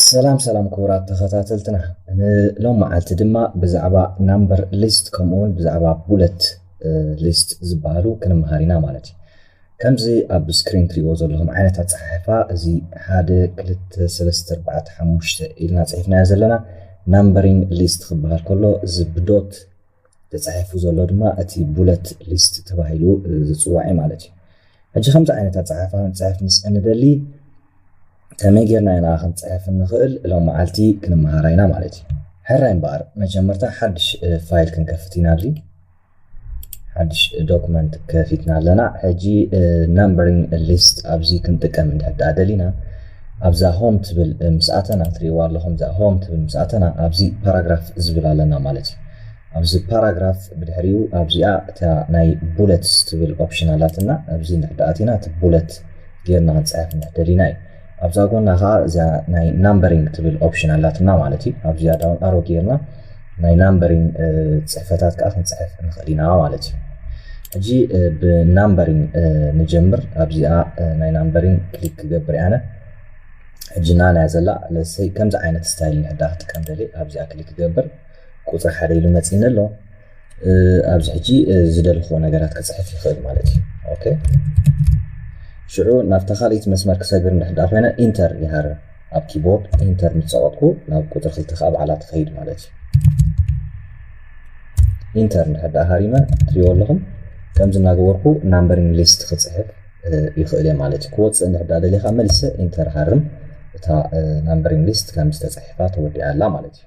ሰላም ሰላም ክቡራት ተኸታተልትና፣ ንሎም መዓልቲ ድማ ብዛዕባ ናምበር ሊስት ከምኡውን ብዛዕባ ቡለት ሊስት ዝበሃሉ ክንመሃር ኢና ማለት እዩ። ከምዚ ኣብ ስክሪን ትሪእዎ ዘለኹም ዓይነት ኣፀሓሕፋ፣ እዚ ሓደ ክልተ ሰለስተ ኣርባዕተ ሓሙሽተ ኢልና ፅሒፍናዮ ዘለና ናምበሪንግ ሊስት ክበሃል ከሎ፣ እዚ ብዶት ተፃሒፉ ዘሎ ድማ እቲ ቡለት ሊስት ተባሂሉ ዝፅዋዕ እዩ ማለት እዩ። ሕጂ ከምዚ ዓይነት ኣፀሓሕፋ ክንፅሕፍ ምስ እንደሊ፣ ከመይ ጌርና ኢና ክንፅሕፍ ንኽእል ሎም መዓልቲ ክንመሃራ ኢና ማለት እዩ። ሕራይ እምበኣር መጀመርታ ሓድሽ ፋይል ክንከፍት ኢና። ኣብዚ ሓድሽ ዶክመንት ከፊትና ኣለና። ሕጂ ናምበሪንግ ሊስት ኣብዚ ክንጥቀም እንድሕር ደኣ ደሊና፣ ኣብዛ ሆም ትብል ምስ ኣተና፣ ትሪእዋ ኣለኹም፣ እዛ ሆም ትብል ምስ ኣተና ኣብዚ ፓራግራፍ ዝብል ኣለና ማለት እዩ። ኣብዚ ፓራግራፍ ብድሕሪኡ ኣብዚኣ እታ ናይ ቡለትስ ትብል ኦፕሽን ኣላትና። ኣብዚ እንድሕር ደኣ ኣቲና እቲ ቡለት ጌርና ክንፅሕፍ እንድሕር ደሊና እዩ። ኣብዛ ጎና ከዓ እዚኣ ናይ ናምበሪንግ ትብል ኦፕሽን ኣላትና ማለት እዩ። ኣብዚኣ ዳውን ኣሮ ጌርና ናይ ናምበሪንግ ፅሕፈታት ከዓ ክንፅሕፍ ንኽእል ኢና ማለት እዩ። ሕጂ ብናምበሪንግ ንጀምር። ኣብዚኣ ናይ ናምበሪንግ ክሊክ ክገብር እየ ኣነ። ሕጂ ናናያ ዘላ ለሰይ ከምዚ ዓይነት ስታይል እንድሕር ደኣ ክጥቀም ደልየ ኣብዚኣ ክሊክ ክገብር። ቁፅሪ ሓደ ኢሉ መፂኒ ኣሎ። ኣብዚ ሕጂ ዝደለኽዎ ነገራት ክፅሕፍ ይኽእል ማለት እዩ። ኦኬ፣ ሽዑ ናብታ ካልኣይቲ መስመር ክሰግር እንድሕር ደኣ ኮይነ ኢንተር ይሃርም። ኣብ ኪቦርድ ኢንተር ምስ ፀቐጥኩ ናብ ቁፅሪ ክልተ ከዓ ባዕላ ትኸይድ ማለት እዩ። ኢንተር እንድሕር ደኣ ሃሪመ፣ ትሪእዎ ኣለኹም፣ ከምዚ እናገበርኩ ናምበሪንግ ሊስት ክፅሕፍ ይኽእል እየ ማለት እዩ። ክወፅእ እንድሕር ደኣ ደሊኻ መሊሰ ኢንተር ሃርም፣ እታ ናምበሪንግ ሊስት ከምዚ ተፃሒፋ ተወዲኣ ኣላ ማለት እዩ።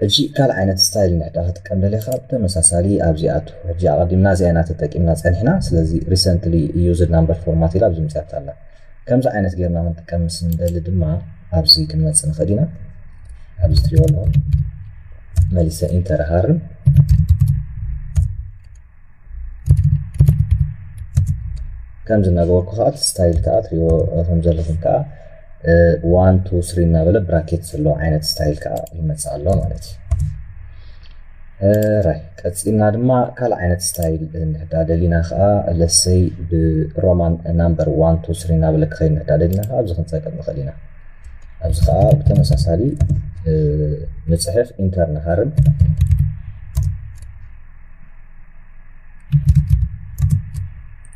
ሕጂ ካልእ ዓይነት ስታይል እንድሕር ደኣ ክጥቀም ደሊኻ ብተመሳሳሊ ኣብዚ ኣቱ። ሕጂ ኣቐዲምና እዚኣ ኢና ተጠቂምና ጸኒሕና፣ ስለዚ ሪሰንትሊ ዩዝድ ናምበር ፎርማት ኢላ ኣብዚ ምጽኣት ኣላ። ከምዚ ዓይነት ጌርና ክንጥቀም ምስ እንደሊ ድማ ኣብዚ ክንመጽእ ንኽእል ኢና። ኣብዚ ትሪእዎ ኣለኹም መሊሰ ኢንተር ሃርም። ከምዚ እናገበርኩ ከዓ እቲ ስታይል ከዓ ትሪእዎ ከም ዘለኹም ከዓ ዋን ቱ ስሪ እናበለ ብራኬት ዘለዎ ዓይነት ስታይል ከዓ ይመፅእ ኣሎ ማለት እዩ። ራይ ቀፂልና ድማ ካልእ ዓይነት ስታይል እንድሕዳ ደሊና ከዓ ለሰይ ብሮማን ናምበር ዋን ቱ ስሪ እናበለ ክኸይድ እንድሕዳ ደሊና ከዓ ኣብዚ ክንፀቀጥ ንኽእል ኢና። ኣብዚ ከዓ ብተመሳሳሊ ንፅሕፍ ኢንተር ንሃርም።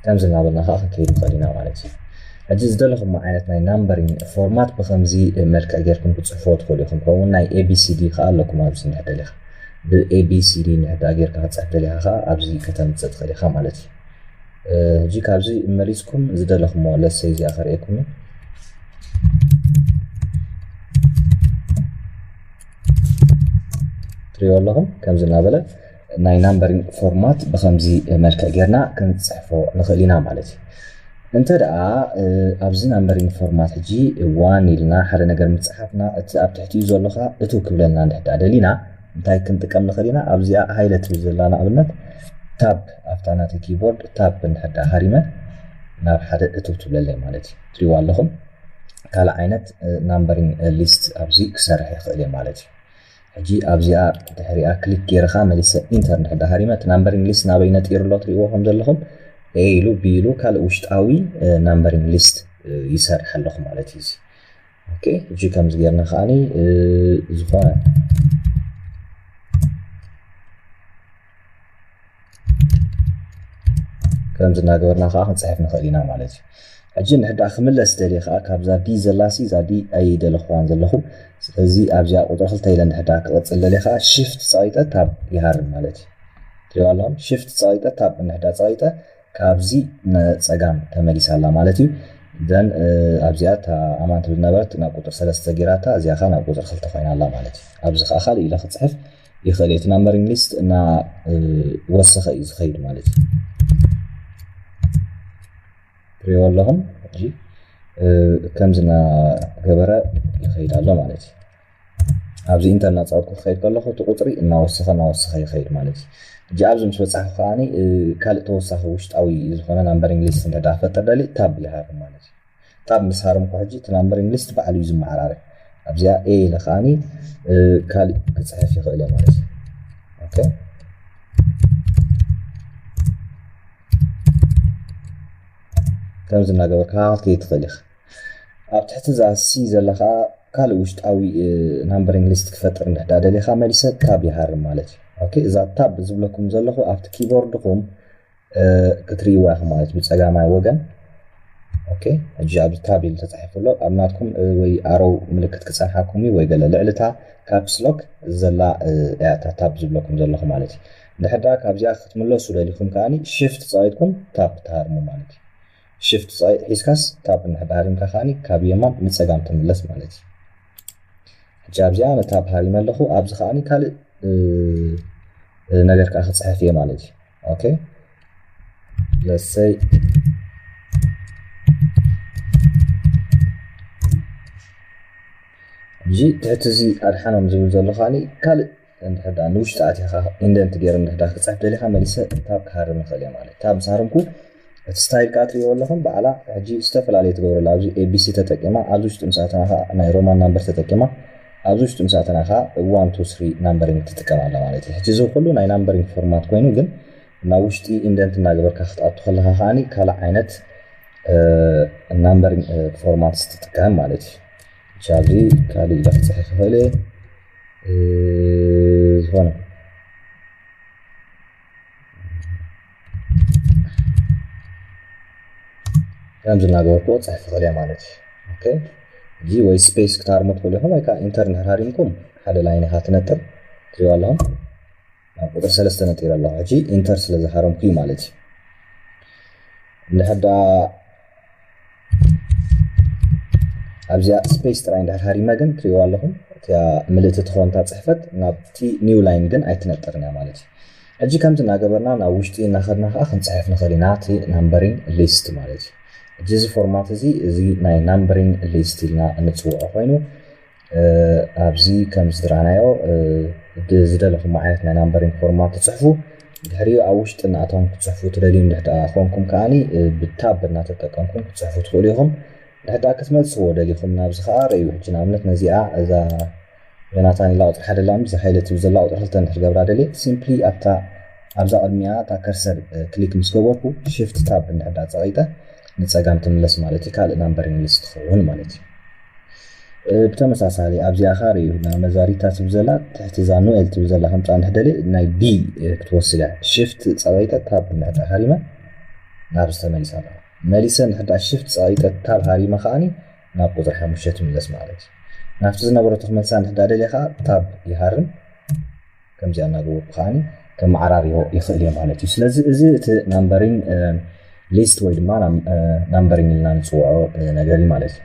ከምዚ እናበልና ከዓ ክንከይድ ንኽእል ኢና ማለት እዩ። ሕጂ ዝደለኹሞ ዓይነት ናይ ናምበሪንግ ፎርማት ብከምዚ መልክዕ ጌርኩም ክፅሕፍዎ ትኽእሉ ኢኹም። ከምኡ ናይ ኤቢሲዲ ከዓ ኣለኩም ኣብዚ እንድሕር ደሊኻ ብኤቢሲዲ እንድሕር ደኣ ጌርካ ክትፅሕፍ ደሊኻ ከዓ ኣብዚ ከተምፅእ ትኽእል ኢኻ ማለት እዩ። ሕጂ ካብዚ መሊስኩም ዝደለኹሞ ለሰይ እዚኣ ከርእየኩም እዩ። ትሪእዎ ኣለኹም ከምዚ እናበለ ናይ ናምበሪንግ ፎርማት ብከምዚ መልክዕ ጌርና ክንፅሕፎ ንኽእል ኢና ማለት እዩ። እንተ ደኣ ኣብዚ ናምበሪንግ ፎርማት ሕጂ ዋን ኢልና ሓደ ነገር ምፅሓፍና እቲ ኣብ ትሕቲኡ ዘሎ ከዓ እትው ክብለልና እንድሕዳ ደሊና እንታይ ክንጥቀም ንኽእል ኢና? ኣብዚኣ ሃይለ ትብል ዘላ ንኣብነት ታብ ኣብታ ናተይ ኪቦርድ ታብ እንድሕዳ ሃሪመ ናብ ሓደ እትው ትብለለይ ማለት እዩ። ትሪእዎ ኣለኹም ካልእ ዓይነት ናምበሪንግ ሊስት ኣብዚ ክሰርሕ ይኽእል እየ ማለት እዩ። ሕጂ ኣብዚኣ ድሕሪኣ ክሊክ ጌርኻ መሊሰ ኢንተር እንድሕር ደኣ ሃሪመ እቲ ናምበሪንግ ሊስት ናበይ ነጢሩ ኣሎ ትሪእዎ ከም ዘለኹም ኤ ኢሉ ቢ ኢሉ ካልእ ውሽጣዊ ናምበሪንግ ሊስት ይሰርሕ ኣለኹ ማለት እዩ። ኦኬ ሕጂ ከምዚ ጌርና ከዓኒ ዝኾነ ከምዚ እናገበርና ከዓ ክንፅሕፍ ንኽእል ኢና ማለት እዩ። ሕጂ እንድሕር ደኣ ክምለስ ደልየ ከዓ ካብዛ ዲ ዘላሲ እዛ ዲ ኣይደለኽዋን ዘለኹ። ስለዚ ኣብዚኣ ቁፅሪ ክልተ ኢለ እንድሕር ደኣ ክቐፅል ደልየ ከዓ ሽፍት ፀቒጠ ታብ ይሃርም ማለት እዩ። ትሪእዋ ኣለኹም ሽፍት ፀቒጠ ታብ እንድሕር ደኣ ፀቒጠ ካብዚ ንፀጋም ተመሊሳ ኣላ ማለት እዩ። ዘን ኣብዚኣ እታ ኣማን ትብል ነበረት ናብ ቁፅሪ ሰለስተ ጌራታ እዚኣ ከዓ ናብ ቁፅሪ ክልተ ኮይና ኣላ ማለት እዩ። ኣብዚ ከዓ ካልእ ኢለ ክፅሕፍ ይኽእል እየ። እቲ ናምበሪንግ ሊስት እናወሰኸ እዩ ዝኸይድ ማለት እዩ። ትሪእዎ ኣለኹም ሕጂ ከምዚ እናገበረ ይኸይድ ኣሎ ማለት እዩ። ኣብዚ ኢንተር እናፃወትኩ ክኸይድ ከለኹ እቲ ቁፅሪ እናወሰኸ እናወሰኸ ይኸይድ ማለት እዩ። ሕጂ ኣብዚ ምስ በፃሕኩ ከዓኒ ካልእ ተወሳኺ ውሽጣዊ ዝኾነ ናምበሪንግ ሊስት እንተ ደኣ ክፈጥር ደሊ ታብ ይሃርም ማለት እዩ። ታብ ምስ ሃረምኩ ሕጂ እቲ ናምበሪንግ ሊስት ባዕሉ እዩ ዝመዓራረ። ኣብዚኣ ኤ ኢለ ከዓኒ ካልእ ክፅሕፍ ይኽእል እየ ማለት እዩ። ኦኬ ከምዚ እናገበርካ ክትከይድ ትኽእል ኢኻ። ኣብ ትሕቲ እዛ ሲ ዘላ ከዓ ካልእ ውሽጣዊ numbering list ክፈጥር እንድሕዳ ደሊኻ መሊሰ tab ይሃርም ማለት እዩ። ኦኬ፣ እዛ tab ዝብለኩም ዘለኹ ኣብቲ ኪቦርድኹም ክትርእይዋ ኢኹም ማለት ብጸጋማይ ወገን። ኦኬ፣ ሕጂ ኣብዚ tab ኢሉ ተጻሒፉ ኣሎ። ኣብ ናትኩም ወይ ኣሮው ምልክት ክጸንሓኩም እዩ ወይ ገለ ልዕልታ caps lock ዘላ እያ እታ tab ዝብለኩም ዘለኹ ማለት እዩ። እንድሕዳ ካብዚኣ ክትምለሱ ደሊኹም ከኣኒ shift ጸቂጥኩም tab ትሃርሙ ማለት እዩ። shift ጸቂጥ ሒዝካስ tab እንድሕዳ ሃሪምካ ከኣኒ ካብ የማን ንጸጋም ትምለስ ማለት እዩ። ሕጂ ኣብዚኣ ነ tab ሃሪመ ኣለኹ። ኣብዚ ከኣኒ ካልእ ነገር ከዓ ክጽሕፍ እየ ማለት እዩ። ኦኬ፣ let's say ሕጂ ትሕቲ እዚ ኣድሓኖም ዝብል ዘሎ ከኣኒ ካልእ እንድሕዳ ንውሽጢ ኣቲኻ indent ገይረ እንድሕዳ ክፅሕፍ ደሊኻ መሊሰ tab ክሃርም ይኽእል እየ ማለት። tab ምስ ሃርምኩ እቲ style ከዓ ትሪእዎ ኣለኹም ባዕላ ሕጂ ዝተፈላለየ ትገብረላ። ኣብዚ ኤቢሲ ተጠቂማ ኣብዚ ውሽጢ ምስኣተና ከዓ ናይ roman number ተጠቂማ ኣብዚ ውሽጢ ምስኣተና ከዓ one two three numbering ትጥቀም ኣላ ማለት እዩ። ሕጂ እዚ ኩሉ ናይ numbering format ኮይኑ ግን ናብ ውሽጢ indent እናገበርካ ክትኣቱ ከለኻ ከዓኒ ካልእ ዓይነት numbering format ትጥቀም ማለት እዩ። ሕጂ ኣብዚ ካልእ ኢለ ክፅሕፍ ይኽእል እየ። ዝኾነ ከምዚ እናገበርኩ ክፅሕፍ ይኽእል እየ ማለት እዩ። ኦኬ፣ እዚ ወይ space ክትሃርሙ ትኽእሉ ኢኹም ወይ ከዓ enter እንድሕር ሃሪምኩም ሓደ line ኢኻ ትነጥር። ትሪእዋ ኣለኹም ናብ ቁፅሪ ሰለስተ ነጢረ ኣለኹ። ሕጂ enter ስለ ዝሃረምኩ እዩ ማለት እዩ። እንድሕር ደኣ ኣብዚኣ space ጥራይ እንድሕር ሃሪመ ግን ትሪእዋ ኣለኹም እቲኣ ምልእቲ ትኸውን እታ ፅሕፈት ናብቲ new line ግን ኣይትነጥርን እያ ማለት እዩ። ሕጂ ከምዚ እናገበርና ናብ ውሽጢ እናኸድና ከዓ ክንፅሕፍ ንኽእል ኢና እቲ numbering list ማለት እዩ። ሕጂ እዚ format እዚ እዚ ናይ numbering list ኢልና እንፅውዖ ኮይኑ ኣብዚ ከም ዝረኣናዮ ዝደለኹም ዓይነት ናይ numbering format ትፅሕፉ። ድሕሪኡ ኣብ ውሽጢ እናእተኹም ክትፅሕፉ ትደልዩ እንድሕር ደኣ ኮንኩም ከዓኒ ብ tab እናተጠቀምኩም ክትፅሕፉ ትኽእሉ ኢኹም። እንድሕር ደኣ ክትመልስዎ ደሊኹም ናብዚ ከዓ ርእዩ። ሕጂ ንኣብነት ነዚኣ እዛ ዮናታን ኢላ ቁፅሪ ሓደ ኣላ እምበር እዛ ሃይለ ትብል ዘላ ቁፅሪ ክልተ እንድሕር ገብራ ደልየ simply ኣብታ ኣብዛ ቅድሚኣ እታ cursor click ምስ ገበርኩ shift tab እንድሕር ደኣ ፀቒጠ ንፀጋም ትምለስ ማለት እዩ። ካልእ numbering list ትኸውን ማለት እዩ። ብተመሳሳሊ ኣብዚኣ ከዓ ርእዩ ናብ ነዛ ሪታ ትብል ዘላ ትሕቲ እዛ ኖኤል ትብል ዘላ ከምፃ እንድሕር ደልየ ናይ B ክትወስድ እያ። shift ፀቒጠ tab እንድሕር ደኣ ሃሪመ ናብዚ ተመሊሳ ኣለኹ። መሊሰ እንድሕር ደኣ shift ፀቒጠ tab ሃሪመ ከዓኒ ናብ ቁፅሪ ሓሙሽተ ትምለስ ማለት እዩ። ናብቲ ዝነበረቶ ክመልሳ እንድሕር ደኣ ደልየ ከዓ tab ይሃርም። ከምዚኣ እናገበርኩ ከዓኒ ከመዓራርዮ ይኽእል እየ ማለት እዩ። ስለዚ እዚ እቲ numbering list ወይ ድማ numbering ኢልና ንፅውዖ ነገር እዩ ማለት እዩ።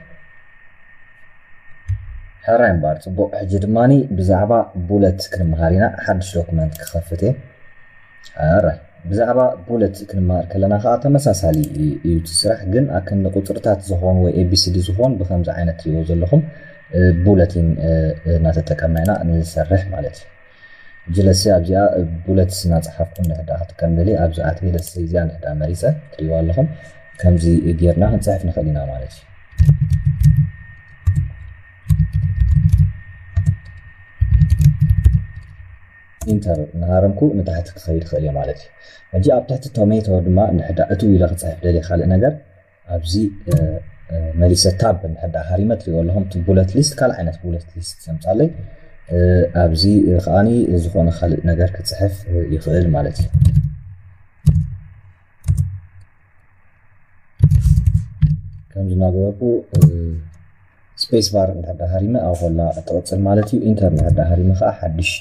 ሕራይ እምበኣር ፅቡቕ። ሕጂ ድማ ብዛዕባ bullet ክንመሃር ኢና። ሓድሽ document ክኸፍት እየ። ሕራይ ብዛዕባ bullet ክንመሃር ከለና ከዓ ተመሳሳሊ እዩ እቲ ስራሕ፣ ግን ኣክንዲ ቁፅርታት ዝኾኑ ወይ ABCD ዝኾኑ ብከምዚ ዓይነት ትሪእዎ ዘለኹም bulleting እናተጠቀምና ኢና ንሰርሕ ማለት እዩ። ሕጂ let's say ኣብዚኣ bullet እናፀሓፍኩ እንድሕር ደኣ ክጥቀም ደልየ ኣብዚ ኣትየ let's say እዚኣ እንድሕር ደኣ መሪፀ ትሪእዋ ኣለኹም ከምዚ ጌርና ክንፅሕፍ ንኽእል ኢና ማለት እዩ። enter እናሃረምኩ ንታሕቲ ክኸይድ ይኽእል እየ ማለት እዩ። ሕጂ ኣብ ትሕቲ tomato ድማ እንድሕር ደኣ እትው ኢለ ክፅሕፍ ደልየ ካልእ ነገር ኣብዚ መሊሰ tab እንድሕር ደኣ ሃሪመ ትሪእዎ ኣለኹም እቲ bullet list ካልእ ዓይነት bullet list ዘምፃለይ። ኣብዚ ከዓኒ ዝኾነ ካልእ ነገር ክፅሕፍ ይኽእል ማለት እዩ። ከምዚ እናገበርኩ space bar እንድሕር ደኣ ሃሪመ ኣብ ኮላ ትቕፅል ማለት እዩ። enter እንድሕር ደኣ ሃሪመ ከዓ ሓድሽ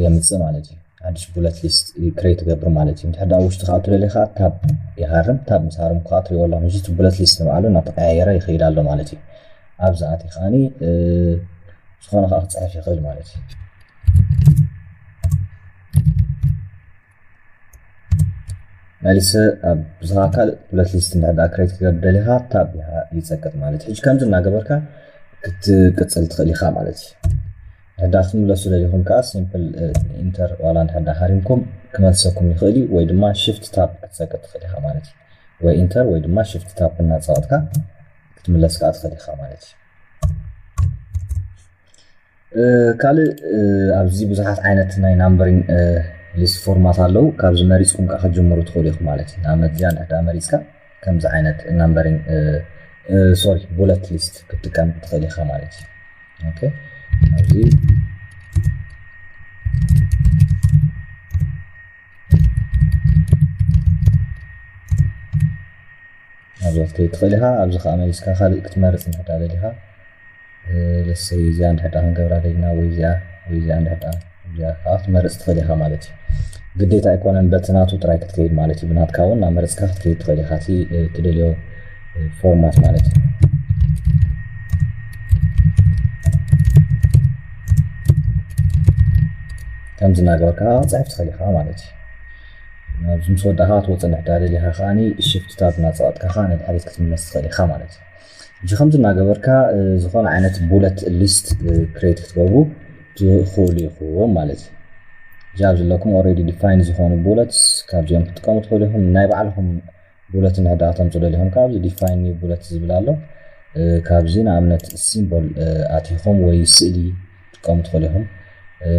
የምፅእ ማለት እዩ። ሓድሽ bullet list create ይገብር ማለት እዩ። እንድሕር ደኣ ውሽጢ ክኣቱ ደልየ ከዓ tab ይሃርም። tab ምስ ሃረምኩ ከዓ ትሪእዎ ኣለኹም ሕጂ እቲ bullet list ንባዕሉ እናተቀያየረ ይኸይድ ኣሎ ማለት እዩ። ኣብዚ ኣትየ ከዓኒ ዝኾነ ከዓ ክፅሕፍ ይኽእል ማለት እዩ። መሊሰ ኣብ ብዝኻ ካልእ bullet list እንድሕር ደኣ create ክገብር ደሊኻ tab ይፀቅጥ ማለት እዩ። ሕጂ ከምዚ እናገበርካ ክትቅፅል ትኽእል ኢኻ ማለት እዩ። እንድሕር ደኣ ክትምለሱ ደሊኹም ከዓ simple enter ዋላ እንድሕር ደኣ ሃሪምኩም ክመልሰኩም ይኽእል እዩ፣ ወይ ድማ shift tab ክትፀቅጥ ትኽእል ኢኻ ማለት እዩ። ወይ enter ወይ ድማ shift tab እናፀቐጥካ ክትምለስ ከዓ ትኽእል ኢኻ ማለት እዩ። ካልእ ኣብዚ ብዙሓት ዓይነት ናይ numbering list format ኣለዉ። ካብዚ መሪፅኩም ከዓ ክትጅምሩ ትኽእሉ ኢኹም ማለት እዩ። ንኣብነት እዚኣ እንድሕር ደኣ መሪፅካ ከምዚ ዓይነት numbering sorry bullet list ክትጥቀም ትኽእል ኢኻ ማለት እዩ። Okay ኣብዚ ኣብዚ ክትከይድ ትኽእል ኢኻ። ኣብዚ ከዓ መሊስካ ካልእ ክትመርፅ እንድሕር ደሊኻ ለሰይ እዚኣ እንድሕር ክንገብራ ደሊና ወይ እዚኣ ወይ እዚኣ እንድሕር እዚኣ ከዓ ክትመርፅ ትኽእል ኢኻ ማለት እዩ። ግዴታ ኣይኮነን በቲ ናቱ ጥራይ ክትከይድ ማለት እዩ። ብናትካ እውን እናመረፅካ ክትከይድ ትኽእል ኢኻ እቲ ትደልዮ ፎርማት ማለት እዩ። ከምዚ እናገበርካ ክትፅሕፍ ትኽእል ኢኻ ማለት እዩ። ኣብዚ ምስ ወዳእካ ክትወፅእ እንድሕር ደሊኻ ከዓ ሽፍት ታብ እናፀቐጥካ ከዓ ንድሕሪት ክትምለስ ትኽእል ኢኻ ማለት እዩ። እዚ ከምዚ እናገበርካ ዝኾነ ዓይነት bullet list create ክትገብሩ ትኽእሉ ኢኹም ማለት እዩ። እዚ ኣብ ዘለኩም already define ዝኾኑ bullets ካብዚኦም ክትጥቀሙ ትኽእሉ ኢኹም። ናይ ባዕልኹም bullet እንድሕር ደኣ ከተምፅኡ ደሊኹም ከዓ ኣብዚ define new bullet ዝብል ኣሎ። ካብዚ ንኣብነት symbol ኣቲኹም ወይ ስእሊ ክትጥቀሙ ትኽእሉ ኢኹም።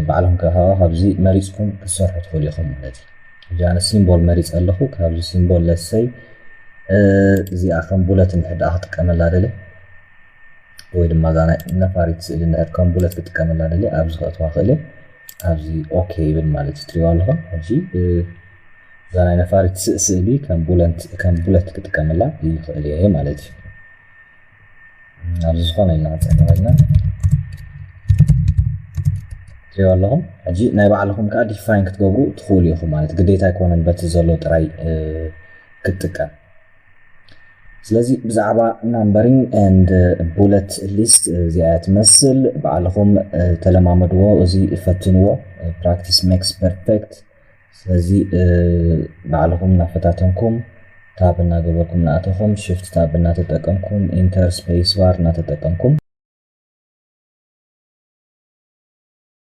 ባዕልኹም ከዓ ካብዚ መሪፅኩም ክትሰርሑ ትኽእሉ ኢኹም ማለት እዩ። እዚ ኣነ symbol መሪፀ ኣለኹ። ካብዚ symbol ለሰይ እዚኣ ከም bullet እንድሕር ደኣ ክጥቀመላ ደልየ ወይ ድማ እዛ ናይ ነፋሪት ስእሊ እንድሕር ከም bullet ክጥቀመላ ደልየ ኣብዚ ከእትዋ ክእል እየ። ኣብዚ okay ይብል ማለት እዩ። ትሪእዋ ኣለኹም ሕጂ እዛ ናይ ነፋሪት ስእሊ ከም bullet ክጥቀመላ ይኽእል እየ ማለት እዩ። ኣብዚ ዝኾነ ኢልና ክንፅሕፍ ኢና። ትሪእዋ ኣለኹም ሕጂ ናይ ባዕልኹም ከዓ define ክትገብሩ ትኽእሉ ኢኹም ማለት ግዴታ ኣይኮነን በቲ ዘሎ ጥራይ ክትጥቀም። ስለዚ ብዛዕባ numbering and bullet list እዚኣ እያ ትመስል። ባዕልኹም ተለማመድዎ፣ እዚ ፈትንዎ። Practice makes perfect። ስለዚ ባዕልኹም እናፈታተንኩም tab እናገበርኩም እናኣተኹም shift tab እናተጠቀምኩም enter space bar እናተጠቀምኩም